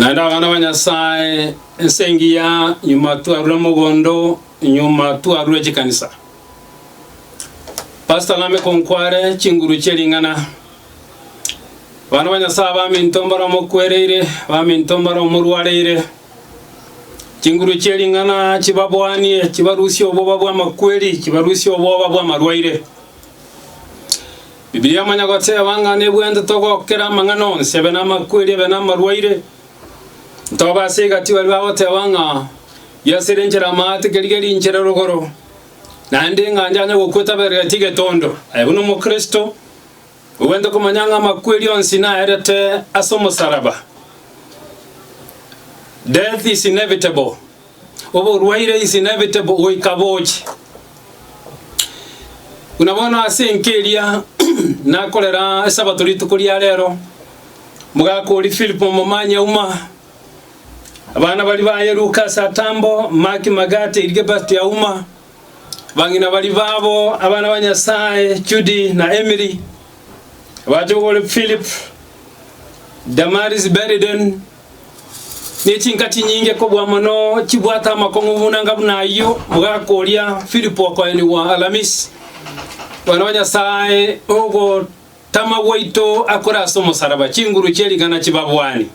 Naende abana ba Nyasae, ense engiya, nyuma twarure mogondo, nyuma twarure chikanisa. Pastor name konkware chinguru chie ring'ana. Abana ba Nyasae abaminto mbare omokwereire, abaminto mbare omorwareire. Chinguru chie ring'ana chibaboanie, chibarusie obwoba bw'amakweri, chibarusie obwoba bw'amarwaire. Bibilia yamanya goteba ng'a nebwenerete togokera amang'ana onsi, abe namakweri, abe namarwaire. Ntobe ase egati baria bagoteba ng'a Yeso ere enchera amaate kerigerie inchera rogoro, naende ng'a njanye gokwa etaberegeti egetondo. Aye buna omokristo, obwenerete komanya ng'a amakweri onsi naerete ase omosaraba. Death is inevitable. Oborwaire is inevitable goika boche. Buna bono ase enka eria nakorera esabato rituko ria rero, omogaka oria Philip Omomanyi auma, abana baria baye Lucas Atambo, Mark Magate, Ilgebert Auma, abang'ina baria babo, abana ba Nyasae, Judy na Emily, abachokoro Philip, Damaris Beriden, Ne chinka chinyinge kobua mono chibwate amakong'u buna anga buna ayio, omogaka oria Filipo okoenigwa Alamisi, Bwana wa Nyasae, ogotama gwaito akore ase omosaraba, chinguru chie ring'ana chibabwani.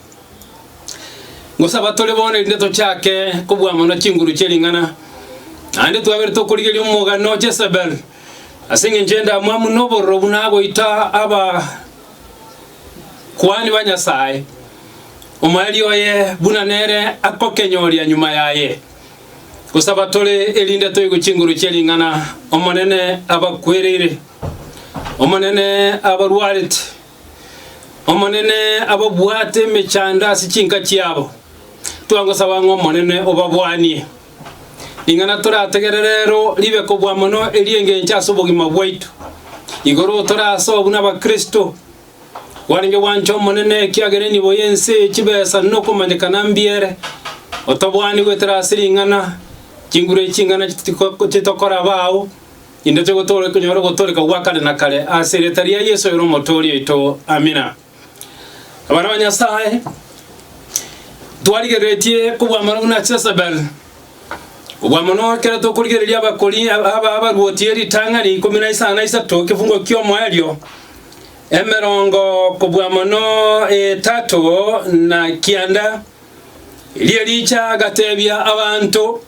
Ngosaba tore bono erinde tochake kobua mono chinguru chie ring'ana, naende twabere tokorigeria omogano Jezebel, ase engencho y'endamwamu na obororo buna agoita aba Kuani ba Nyasae, omoerio oye buna nere agokenyoria nyuma yaye. Gosaba tore erinde toigwe chinguru chie ring'ana Omonene abakwereire, Omonene abarwarete, Omonene ababwate emechando ase chinka chiabo. Twagosaba ng'a Omonene obabwanie. Ring'ana torategerere ero ribe kobua mono eri'engencho ase obogima bwaito. Igoro torasoe buna abakristo, Kwarenge gwancha Omonene, ekiagera enibo y'ense eye chibesa nokomanyekana mbiere, otobwani goetera ase ring'ana, chinguru echi ching'ana chitokora abao, inde togotore konyora ogotooreka gwa kare na kare ase erieta ria Yeso ere Omotooria oito. Amina. Abana ba Nyasae, twarigereretie kobua mono buna Jezebel, kobua mono ekero tokorigereria abakori aba abaruoti eritang'ani ikomi na isano na isato ekefungo ki'omoerio, Emerongo kobua mono etato na kianda. Erio Elija agatebia abanto,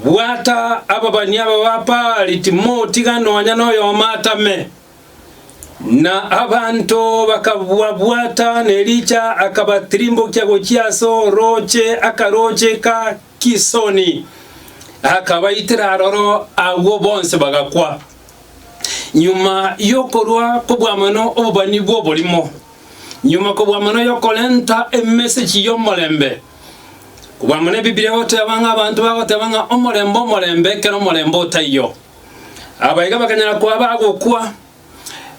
Bwata ababani aba ba Baali, timotiga nonya noyomo atame. Na abanto bakababwata, na Elija akabatirimbokia gochia ase orooche akarooche ka Kisoni, akabaitera aroro, agwo bonsi bagakwa. Nyuma y'okorua kobua mono obobani bw'oborimo, nyuma kobua mono y'okorenta emesechi y'omorembe, kobua mono Ebibilia egoteba ng'a abanto bagoteba ng'a omorembe omorembe ekero omorembe otaiyo. Abaiga bakanyara koba bagokwa,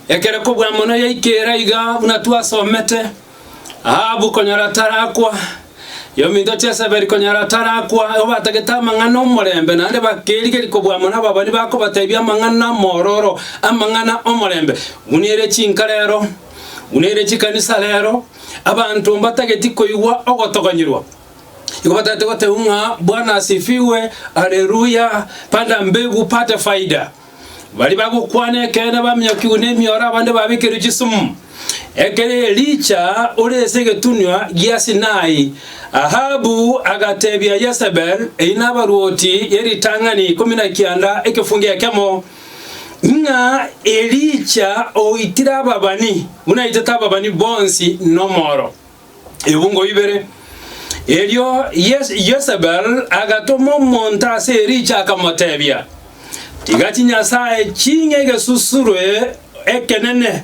Ekero kobua mono yaikeera iga buna twasomete, Ahabu konyora tarakwa, yominto Jezebeli konyora tarakwa, igo batagete amang'ana 'omorembe, naende bakerigeria kobua mono ababani bakobatebia amang'ana amororo, amang'ana 'omorembe. Buna ere chinka rero, buna ere chikanisa rero, abanto mbatageti koigwa ogotogonyerwa. Igo batagete gotebwa ng'a Bwana asifiwe, Haleluya, panda mbegu pata faida. Baria bagokwana ekeene baminyokigwe nemioro, abande babekerwe chisumu. Ekero Elija ore ase egetunwa gia Sinai, Ahabu agatebia Yesebeli, eyio nabaruoti ye ritang'ani ikomi na kianda ekefungo ekemo, ng'a Elija oitire ababani, buna aitete ababani bonsi nomoro. Ebungo ibere. Erio Yesebel agatoma omonto ase Elija akamotebia, Tiga chinyasae ching'e egesusuro ekenene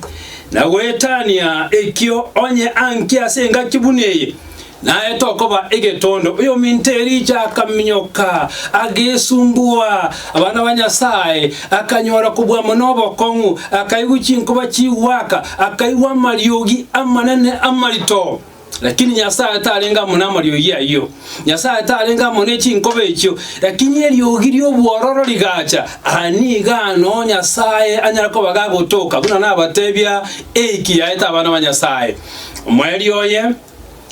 na goetania ekio onye anki ase engaki buna eye, naye tokoba egetondo. Oyominto Elija akaminyoka, agesumbua abana ba Nyasae, akanyora kobua mono obokong'u, akaigwa chinkoba chigwaka, akaigwa amariogi amanene amarito. Lakini Nyasae tarenge amo namariogi ayio, Nyasae tarenge amo ne chinkoba echio, lakini eriogi ri'obwororo rigacha. Aa nigo noo Nyasae anyare koba gagotoka, buna nabatebia eiki yaete abana ba Nyasae. Omoerio oye.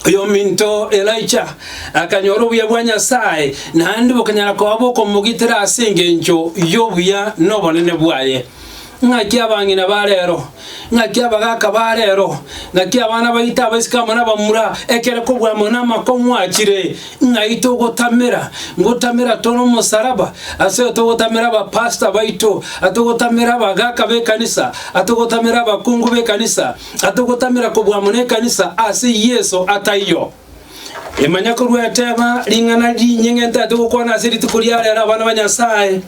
Oyominto Elija akanyora obuya bwa Nyasae, naende bokanyara koba bokomogitera ase engencho y'obuya na obonene bwaye. Ng'aki abang'ina ba rero, ng'aki abagaaka ba rero, ng'aki abana baito abaiseke amo nabamura, ekero kobua amo namakong'u achire, ng'ai togotamera? Ngotamera tore omosaraba, ase togotamera abapastor baito, atogotamera abagaaka b'ekanisa, atogotamera abakungu b'ekanisa, Atogotamera kobua amo nekanisa ase Yeso ataiyo. Emanya korwa eteba ring'ana rinyeng'e ntagete gokwana ase rituko ria rero abana ba Nyasae,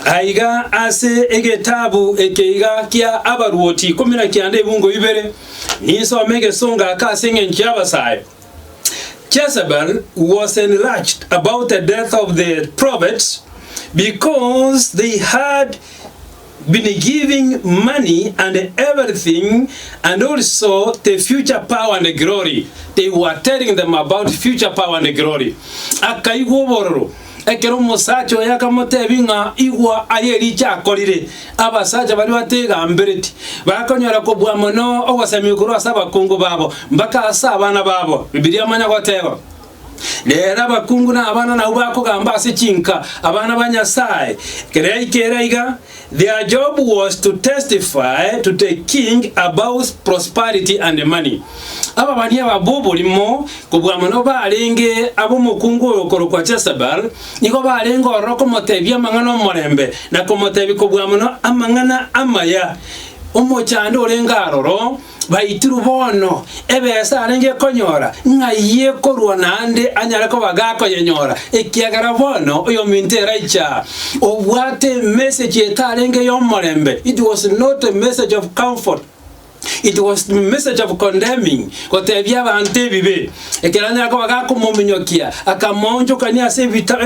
aiga ase egetabu eke iga kia Abaruoti ikomi na kianda ebungo ibere, ninsome egesongo aka ase eng'encho y'abasae. Jezebel was enraged about the death of the prophets because they had been giving money and everything and also the future power and glory, they were telling them about future power and glory. Akaigwa obororo ekero omosacha oye akamotebia ng'a igwa aye ericha akorire. Abasacha baria bategambereti bakonyora kobua mono ogosemigwa korwa ase abakungu babo mpaka ase abana babo. Bibilia amanya goteba. Rero abakungu na abana nabwo bakogamba ase chinka, abana ba Nyasae. Ekero yaika ere iga, their job was to testify to the king about prosperity and money. Ababani aba b'oborimo kobua mono barenge ab'omokungu oyo okorokwa Jezebel, nigo barenge ororo komotebia amang'ana 'omorembe, na komotebia kobua mono amang'ana amaya. Omochando orenge aroro, Baitirwe bono ebesa arenge konyora, ng'ai ekorwa naende anyare koba gakoyenyora, ekiagera bono oyominto Elija obwate emessage etarenge y'omorembe, it was not a message of comfort, it was a message of condemning, gotebia abanto ebibe. Ekero anyare koba gakomominyokia, akamoonchokania ase ebita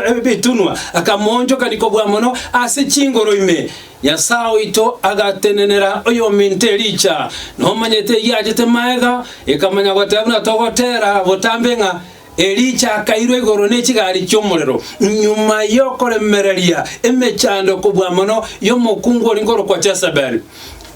ebitunwa, akamoonchokania kobua mono ase chingoro ime. Nyasae oito agatenenera oyominto Elija, nomanyete eyio achete magega, ekamanya goteba buna togotera botambe ng'a Elija akairwa igoro ne chigari chi'omorero, nyuma y'okoremereria emechando kobua mono y'omokungu orenge orokwa Jezebeli.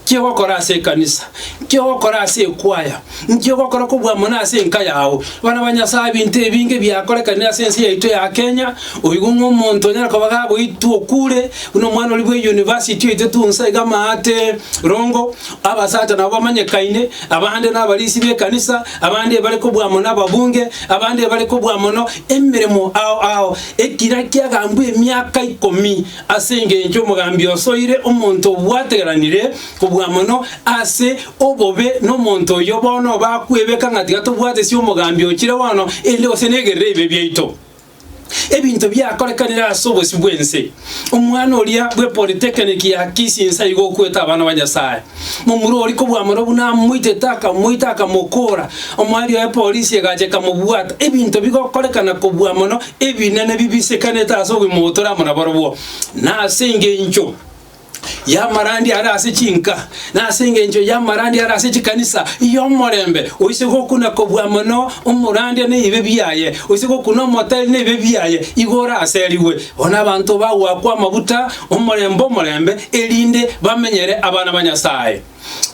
Nki ogokora ase ekanisa? Nki ogokora ase ekwaya? Nki ogokora kobua mono ase enka yao? Abana ba Nyasae ebinto ebinge biakorekanire ase ense yaito ya Kenya, oigwe ng'a omonto onyare koba gagoitwa okure, buna omwana oria bwe university oitetwe inse iga amaate rongo, abasacha nabo bamanyekaine, abande nabarisia b'ekanisa, abande ebare kobua mono ababunge, abande ebare kobua mono emeremo ao ao. Ekira kiagambwe emiaka ikomi Ase engencho omogambi osoire omonto obwategeranire kobua mono ase obobe nomonto oyio bono bakwebeka ng'a tiga tobwatesie omogambi ochire bono, erinde gose negerere ebibe biaito. Ebinto biakorekanire ase obosio bw'ense. Omwana oria bwe polytechnic ya Kisii inse igo okwete abana ba Nyasae. Momura oria kobua mono buna amoitete akamoita akamokora, omoerio oye polisi egacha ekamobwata. Ebinto bigokorekana kobua mono ebinene bibisekanete ase obogima obo tore amo naborobwo, na ase engencho y'amarandia are ase chinka, na ase engencho y'amarandia are ase chikanisa, y'omorembe, oise gokuna kobua mono omorandia nebibe biaye, oise gokuna omoteri nebibe biaye, igo oraserigwe. Bono abanto bagoakwa amaguta omorembe omorembe, erinde bamenyere abana ba Nyasae.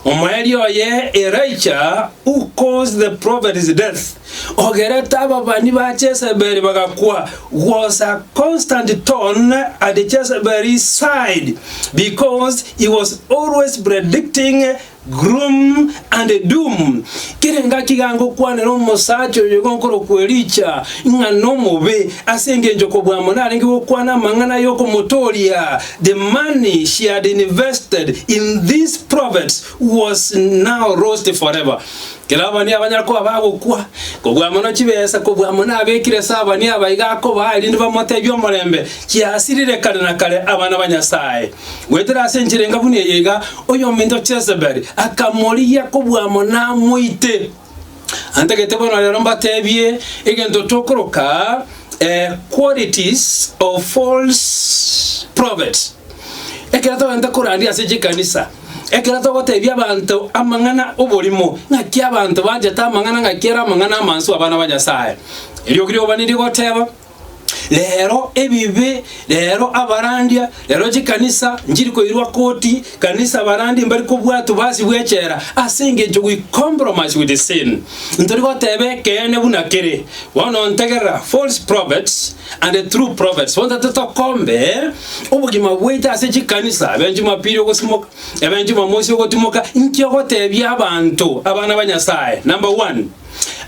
Omoerio oye Elija, who caused the prophet's death, ogerete ababani ba Jezebeli bagakwa, was a constant thorn at Jezebel's side because he was always predicting Gloom and doom. Kera engaki iga ngokwanera omosacha oyo igo nkorokwa Elija, ng'a nomobe, ase engencho kobua mono arenge gokwana amang'ana ay'okomotooria. The money she had invested in these prophets was now lost forever. Kera abania abanyare koba bagokwa, kobua mono chibesa, kobua mono abekire ase abania aba iga akobaa erinde bamotebie omorembe, chiasirire kare na kare abana ba Nyasae. Goetera ase enchera enga buna eye iga, oyominto Jezebeli akamorigia kobua amo namoite. Antagete bono rero mbatebie egento tokoroka qualities of false prophets. Ekero togente korandia ase chikanisa, ekero togotebia abanto amang'ana oborimo, ng'aki abanto banchete amang'ana ng'aki ere amang'ana amansu abana ba Nyasae. Eriogi ri'obani rigoteba. Rero ebibe, rero abarandia, rero chikanisa nchiri koirwa koti, kanisa abarandi mbari kobwatwa basibwe echela ase engencho we compromise with sin. Ntori goteba ekeene buna kere. Bono ntegerera, false prophets and true prophets. Bono tata tokombe obogima bwaito ase chikanisa, ebe Jumapili ogosimoka, ebe Jumamosi ogotimoka, inki ogotebia abanto, abana ba Nyasaye? Number one,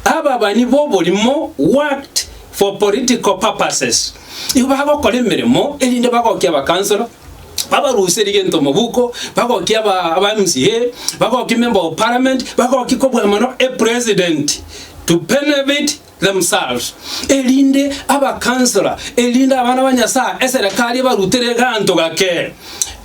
ababani b'oborimo worked for political purposes. Igo bagokora emeremo erinde bagokie abakansoro, babaruserie gento mobuko, bagokie aba aba MCA, bagokie member of parliament, bagokie kobua mono e president to benefit themselves. Erinde abakansora, erinde abana ba Nyasaye eserekari ebarutere eganto gake.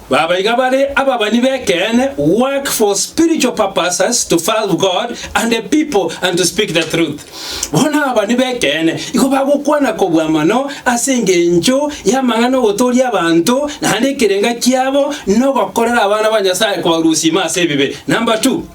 Baba iga bare ababani b'ekeene work for spiritual purposes to serve God and the people and to speak the truth. Bono ababani b'ekeene igo bagokwana kobua mono ase engencho y'amang'ana ogotooria abanto, naende ekerenga kiabo nogokorera abana ba Nyasae kobarusia ime ase ebibe. Number two.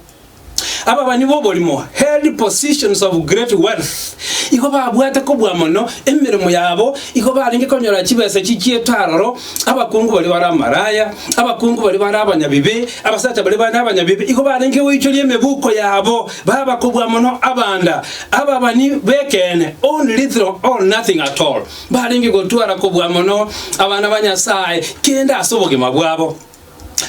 Ababani b'oborimo held positions of great wealth, igo babwate kobua mono emeremo yabo, igo barenge konyora chibesa chichiete aroro, abakungu baria bare amaraya, abakungu baria bare abanyabibe, abasacha baria bare abanyabibe, igo barenge goichoria emebuko yabo, baba kobua mono abanda. Ababani b'ekeene own little or nothing at all, barenge gotwara kobua mono abana ba Nyasae kende ase obogima bwabo.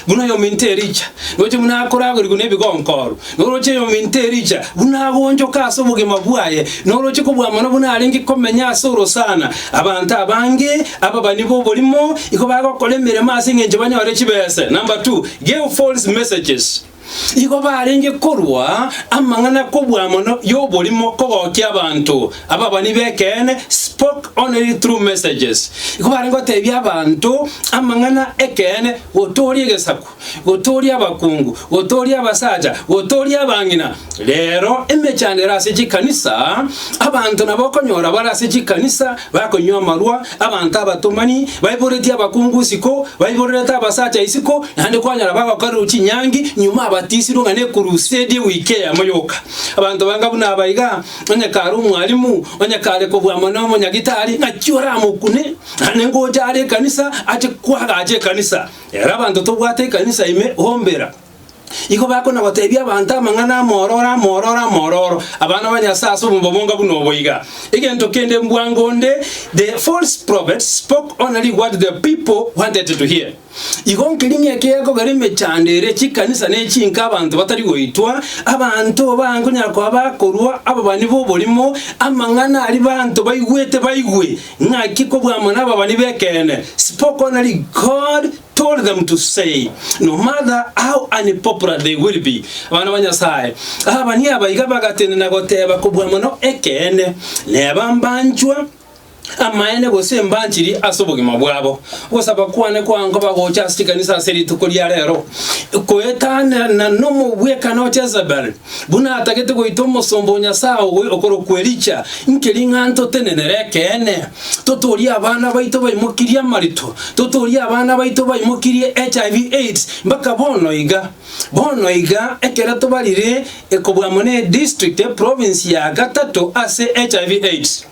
Buna oyominto Elija, roche buna akoragorigwa nebigonkoru, noroche oyominto Elija buna agonchoka ase obogima bwaye, noroche kobua mono buna arenge komenya ase orosana. Abanto abange ababani b'oborimo igo bagokora emeremo ase engencho banyore chibese. Number 2, gave false messages. Igo barenge korua amang'ana kobua mono y'oborimo kogokia abanto. Ababani b'ekeene spoke only true messages. Igo barenge gotebia abanto amang'ana ekeene gotooria egesaku, gotooria abakungu, gotooria abasacha, gotooria abang'ina. Rero emechando ere ase chikanisa, abanto nabo okonyora bare ase chikanisa bakonywa amarwa, abanto abatomani, baiboretie abakungu isiko, baiborerete abasacha isiko, naende kwanyora bagokorerwa chinyangi, nyuma abatisirwe ng'a nekurusedi ewiki eyemo yoka. Abanto banga buna aba iga, onye kare omwalimu, onye kare kobua mono omonyagitari, ng'aki oramokune? Naende ngocha are ekanisa, ache koagacha ekanisa. Ere abanto tobwate ekanisa ime, ombera. Igo bakona gotebia abanto amang'ana amororo, amororo, amororo, abana ba Nyasae ase obomba bonga buna obo iga. Egento kende mbwango onde, the false prophets spoke only what the people wanted to hear. Igo nkeri ng'a ekegekogera emechando ere chikanisa ne chinka abanto batari goitwa, abanto bankonyara koba bakorua ababani b'oborimo, amang'ana aria banto baigwete baigwe, ng'aki kobua amo nababani b'ekeene, spoke only God told them to say, no matter how unpopular they will be. Abana ba Nyasae, ababani aba iga bagatenena goteba kobua mono ekeene, neba mbanchwa amaene gose mbanchiri ase obogima bwabo. Ogosaba kwane kwankoba gocha ase chikanisa ase rituko ria rero, koetanana nomogwekano o Jezebel, buna atagete goita omosomba o Nyasae okorokwa Elija, nkeri ng'a ntotenenere ekeene. Totoorie abana baito baimokirie amarito, totoorie abana baito baimokirie HIV AIDS mpaka bono iga. Bono iga ekero tobarire kobua amo ne district, eprovince ya gatato ase HIV AIDS.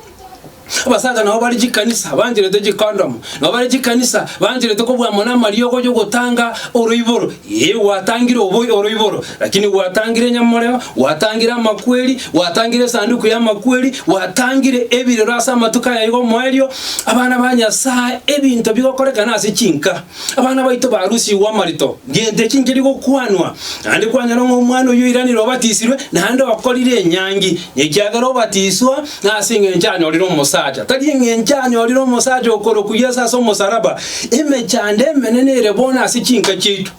Abasacha nabo bare chikanisa bancherete chicondom, nabo bare chikanisa bancherete kobua amo namariogo yogotanga oroiboro. Ee gwatangire obo oroiboro, lakini gwatangire enyamoreo, gwatangire amakweri, gwatangire esanduku y'amakweri, gwatangire ebirero ase amatuko aya iga omoerio. Abana ba Nyasae, ebinto bigokorekana ase chinka, abana baito barusigwe amarito, gento eki nkeri gokwanwa, naende kwanyora ng'a omwana oyio oiranire obatisirwe, naende okorire enyangi, ekiagera obatiswa nase engencho anyorire omosacha, tari engencho anyorire omosacha okorokwa Yeso ase omosaraba. Emechando emenene ere bono ase chinka chiaito,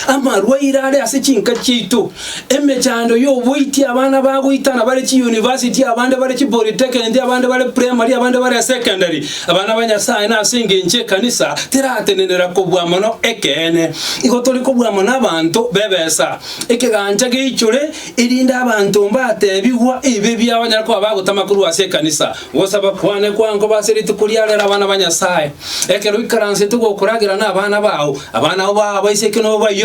amarwaire are ase chinka chiaito, emechando y'oboiti abana bagoitana bare chiuniversity, abande bare chipolytechnic, abande bare primary, abande bare secondary. Abana ba Nyasae nase engencho ekanisa teratenenera kobua mono ekeene. Igo tori kobua mono abanto b'ebesa. Ekegancha geichore, erinde abanto mbatebigwa ebibe biabo banyare koba bagotama korwa ase ekanisa. Gosaba kwane kwankoba ase rituko ria rero abana ba Nyasae, ekero oikaransete gokoragera nabana bao, abana bao abaiseke nobaiyorie.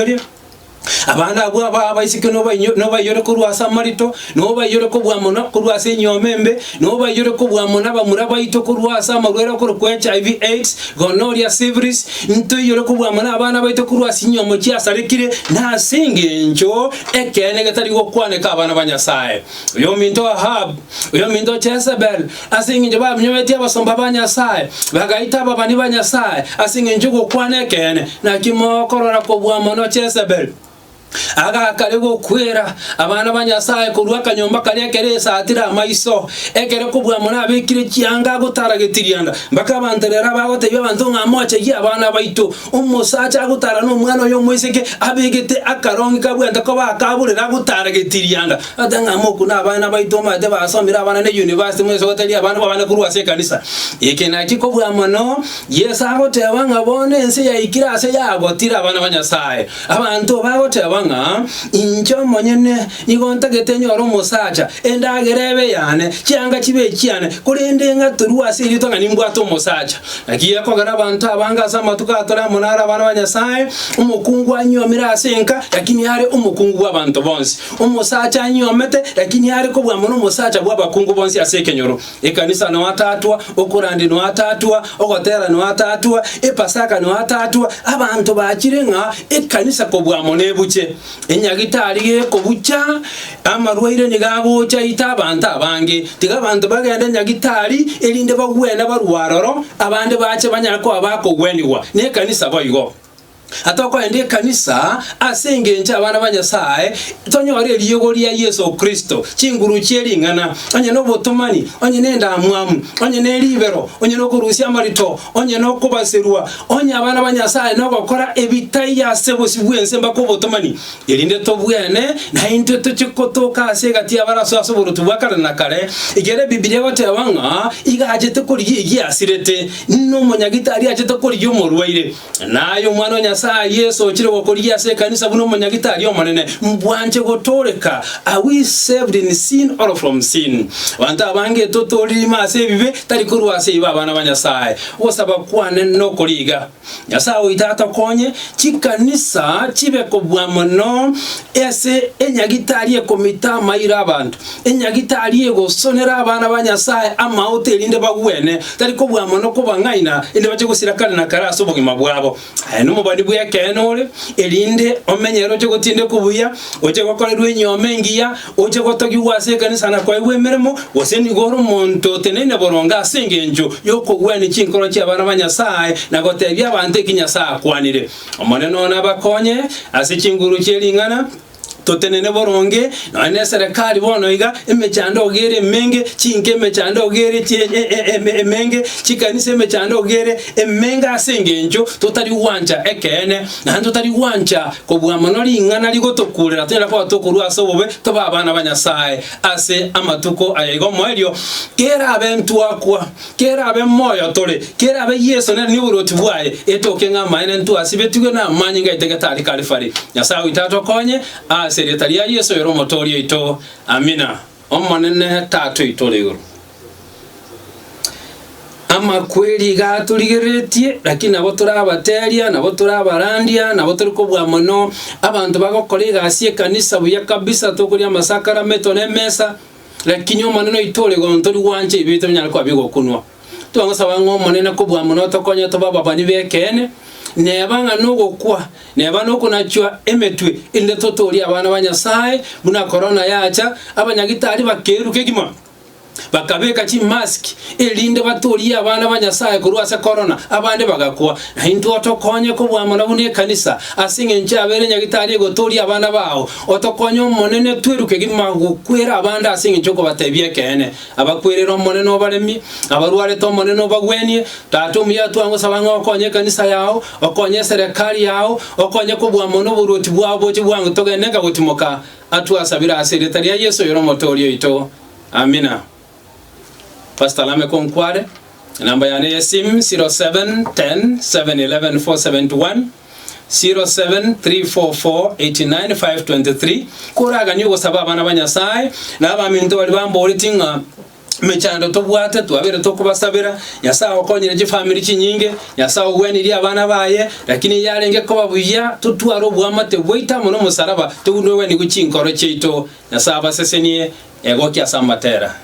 Abana abwo aba abaiseke nobaiyore korwa ase amarito, nobaiyore kobua mono korwa ase enyuomo embe, nobaiyore kobua mono abamura baito korwa ase amarwaire akorokwa HIV, AIDS, gonorrhea, syphilis, ntoiyore kobua mono abana baito korwa ase chinyuomo chiasarekire, na ase engencho ekeene getari gokwaneka abana ba Nyasae. Oyominto Ahabu, oyominto Jezebel, ase engencho baminyobetie abasomba ba Nyasae, bagaita ababani ba Nyasae, ase engencho y'ogokwana ekeene. Naki mokorora kobua mono Jezebel agakare gokwera abana ba Nyasae korwa akanyomba karia ekero esatire amaiso, ekero kobua mono abekire chianga agotara getirianda, mpaka abanto rero abagotebia abanto ng'a mochegie abana baito. Omosacha agotara nomwana oye omoiseke abegete akarongi kabwente koba akaborera agotara getirianda. Ate ng'a mokune abana baito omanyete basomire abana ne university moise goteria abana babane korwa ase ekanisa. Eke nakio kobua mono Yeso agoteba ng'a bono ense yaikire ase yagotire abana ba Nyasae. Abanto bagoteba ng'a inche omonyene nigo ntagete nyore omosacha, endagera ebe eyane, chianga chibe echiane, korende ng'a torue ase erieta ng'a nimbwate omosacha. Naki gekogera abanto abange ase amatuko aya tore amo naro abana ba Nyasae, omokungu anyiomire ase enka, lakini are omokungu bw'abanto bonsi. Omosacha anyiomete, lakini are kobua mono omosacha bw'abakungu bonsi ase ekenyoro. Ekanisa noatatwa, okorandia noatatwa, ogotera noatatwa, epasaka noatatwa, abanto bachire ng'a ekanisa kobua mono ebuche. Enyagitari gekobucha, amarwaire nigo agocha aite abanto abange. Tiga abanto bagende nyagitari, erinde bagwene barue aroro, abande bache banyare koba bakogwenigwa. Nekanisa boigo. Atokoenda ekanisa ase engencho abana ba Nyasae tonyore eriogo ria Yeso Kristo, chinguru chie ring'ana, onye nobotomani, onye nendamwamu, onye neribero, onye nokorusia amarito, onye nokobaserwa, onye abana ba Nyasae nogokora ebitaiyo ase bosio bw'ense mbaka obotomani, erinde tobwene, naintwe toche gotoka ase egati y'abaraso ase oborotu bwa kare na kare, ekiagera Ebibilia egoteba ng'a iga achete korigia egiasirete, nomonyagitari achete korigia omorwaire. Na aye Omwana o Nyasae, Yeso, ochire gokorigia ase ekanisa buna omonyagitari omonene, mbwanche gotooreka. Are we saved in sin or from sin? Abanto abange totoorire ime ase ebibe, tari korwa ase ebibe abana ba Nyasae. Ogosaba kwane nokori iga, Nyasae oito atokonye, chikanisa chibe kobua mono ase enyagitari ekomita amairo abanto, Enyagitari egosonera abana ba Nyasae amaote erinde bagwene, tari kobua mono kobang'aina, erinde bache gosira kare na kare ase obogima bwabo. Aye nomobani bw'ekeene ore, erinde omenye ere oche gotindekwa buya, oche gokorerwa enyiomo engiya, oche gotogigwa ase ekanisa na koegwa emeremo, gose nigo ore omonto oteneine boronge ase engencho y'okogwenia chinkoro chi'abana ba Nyasae na gotebia abanto eki Nyasae akwanire. Omonene one abakonye ase chinguru chie ring'ana. Totenene boronge, nonya neserekari bono iga, emechando iga ere emenge, chinka emechando iga ere emenge, chikanisa emechando iga ere emenge ase engencho totari gwancha ekeene, naende totari gwancha kobua mono ring'ana rigotokurera tonyare koba tokorua ase obobe tobe abana ba Nyasae ase amatuko aya iga omoerio, kerabe ntwakwa. Kerabe moyo tore, kerabe Yeso nere noboruoti bwaye, etoke ng'a amaene ntwasibetigwe namanyinga aito getari Kalifari. Nyasae oito atokonye, ase erieta ria Yeso oyore Omotooria oito. Amina. Omonene Tata oito ore igoro, amakweri iga atorigereretie, lakini nabo tore abateria, nabo tore abarandia, nabo tore kobua mono abanto bagokora egasi y'ekanisa buya kabisa, tokoria amasakarameto na emesa, Lakini Omonene oito ore igoro ntori gwancha ebibe biaito binyare koba bigokunwa. Twagosaba ng'a Omonene kobua mono otokonye tobe ababani b'ekeene, neba ng'a nogokwa, neba nokonachwa emetwe, erinde totoorie abana ba Nyasae, buna korona yacha, abanyagitari bakerwa kegima, bakabeka chimask, erinde batoorie abana ba Nyasae korwa ase korona, abande bagakwa. Na intwe otokonye kobua mono buna ekanisa, ase engencho yabeire nyagitari egotooria abana bao, Otokonye Omonene tweruke kegima gokwera abande ase engencho y'okobatebia ekeene. Abakwerere Omonene obaremie, abarwarete Omonene obagwenie. Tata omuya twagosaba ng'a okonye ekanisa yao, okonye eserekari yao, okonye kobua mono oboruoti bwao boche bwango togende nka gotimoka. Atwasabire ase erieta ria Yeso oyore Omotooria oito. Amina. Pastor Lameck Onkware, enamba yane y'esimu 0710 711 471. 0734489523, Koraganie ogosaba abana ba Nyasae, na abaminto baria bamboretie ng'a. Emechando tobwate twabere tokobasabera, Nyasae okonyire chifamiri chinyinge, Nyasae ogwenirie abana baye, lakini yarenge koba buya totware oboamate bwaito amo nomosaraba togunogwenigwe chinkoro chiaito. Nyasae abasesenie, egokia ase amatera.